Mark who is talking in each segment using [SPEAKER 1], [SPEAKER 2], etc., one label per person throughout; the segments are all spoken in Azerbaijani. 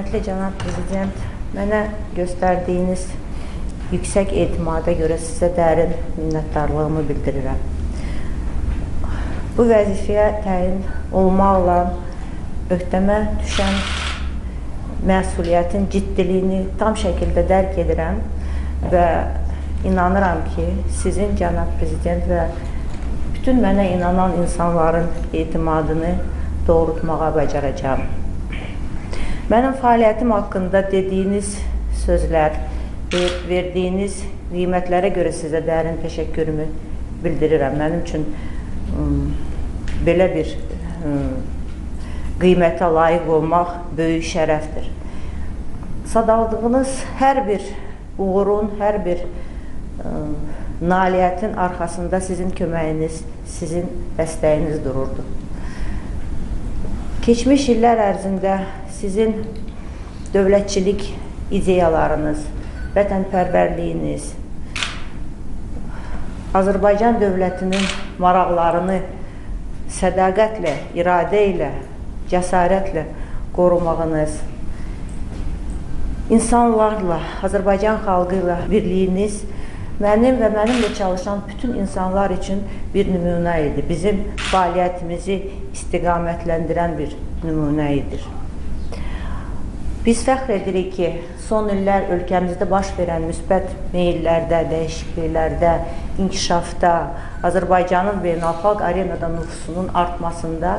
[SPEAKER 1] Hörmətli cənab prezident, mənə göstərdiyiniz yüksək etimada görə sizə dərin minnətdarlığımı bildirirəm. Bu vəzifəyə təyin olmaqla öhdəmə düşən məsuliyyətin ciddiliyini tam şəkildə dərk edirəm və inanıram ki, sizin cənab prezident və bütün mənə inanan insanların etimadını doğrultmağa bacaracağam. Mənim fəaliyyətim haqqında dediyiniz sözlər, verdiyiniz qiymətlərə görə sizə dərin təşəkkürümü bildirirəm. Mənim üçün belə bir qiymətə layiq olmaq böyük şərəfdir. Sadaldığınız hər bir uğurun, hər bir nailiyyətin arxasında sizin köməyiniz, sizin dəstəyiniz dururdu. Keçmiş illər ərzində sizin dövlətçilik ideyalarınız, vətənpərvərliyiniz, Azərbaycan dövlətinin maraqlarını sədaqətlə, iradə ilə, cəsarətlə qorumağınız, insanlarla, Azərbaycan xalqı ilə birliyiniz mənim və mənimlə çalışan bütün insanlar üçün bir nümunə idi. Bizim fəaliyyətimizi istiqamətləndirən bir nümunə idi. Biz fəxr edirik ki, son illər ölkəmizdə baş verən müsbət meyillərdə, dəyişikliklərdə, inkişafda, Azərbaycanın beynəlxalq arenada nüfusunun artmasında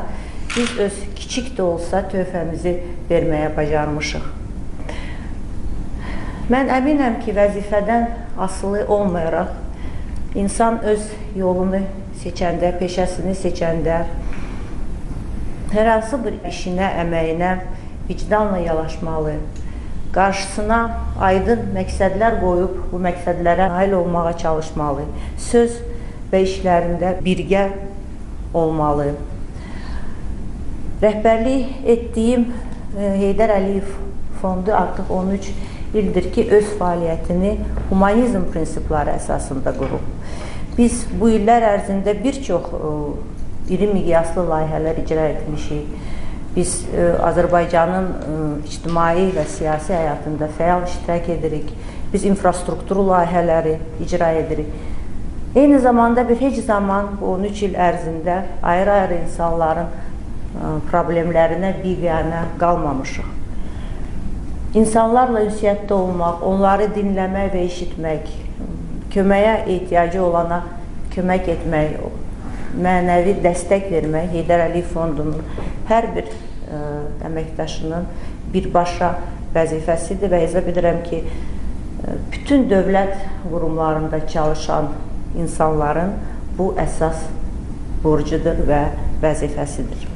[SPEAKER 1] biz öz kiçik də olsa töhfəmizi verməyə bacarmışıq. Mən əminəm ki, vəzifədən asılı olmayaraq insan öz yolunu seçəndə, peşəsini seçəndə, hər hansı bir işinə, əməyinə vicdanla yanaşmalı, qarşısına aydın məqsədlər qoyub bu məqsədlərə nail olmağa çalışmalı, söz və işlərində birgə olmalı. Rəhbərlik etdiyim Heydər Əliyev Fondu artıq 13 ildir ki, öz fəaliyyətini humanizm prinsipləri əsasında qurub. Biz bu illər ərzində bir çox iri miqyaslı layihələr icra etmişik. Biz Azərbaycanın ictimai və siyasi həyatında fəal iştirak edirik. Biz infrastruktur layihələri icra edirik. Eyni zamanda bir heç zaman bu 13 il ərzində ayrı-ayrı insanların problemlərinə biganə qalmamışıq. İnsanlarla ünsiyyətdə olmaq, onları dinləmək və eşitmək, köməyə ehtiyacı olana kömək etmək, mənəvi dəstək vermək Heydər Əliyev Fondunun hər bir əməkdaşının birbaşa vəzifəsidir və hesab edirəm ki, bütün dövlət qurumlarında çalışan insanların bu əsas borcudur və vəzifəsidir.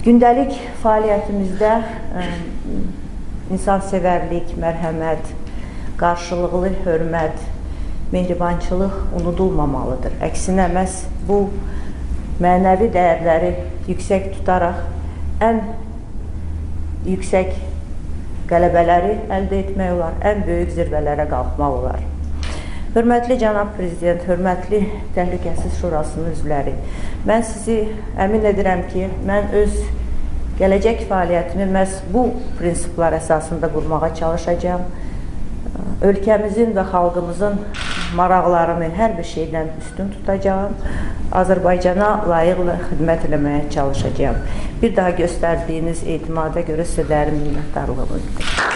[SPEAKER 1] Gündəlik fəaliyyətimizdə insansevərlik, mərhəmət, qarşılıqlı hörmət, mehribançılıq unudulmamalıdır. Əksinə, məhz bu mənəvi dəyərləri yüksək tutaraq ən yüksək qələbələri əldə etmək olar, ən böyük zirvələrə qalxmaq olar. Hörmətli cənab prezident, hörmətli Təhlükəsizlik Şurasının üzvləri, mən sizi əmin edirəm ki, mən öz gələcək fəaliyyətimi məhz bu prinsiplər əsasında qurmağa çalışacağam. Ölkəmizin və xalqımızın maraqlarını hər bir şeydən üstün tutacağam. Azərbaycana layiqlə xidmət eləməyə çalışacağam. Bir daha göstərdiyiniz etimada görə sizə dərin minnətdarlığımı bildirirəm.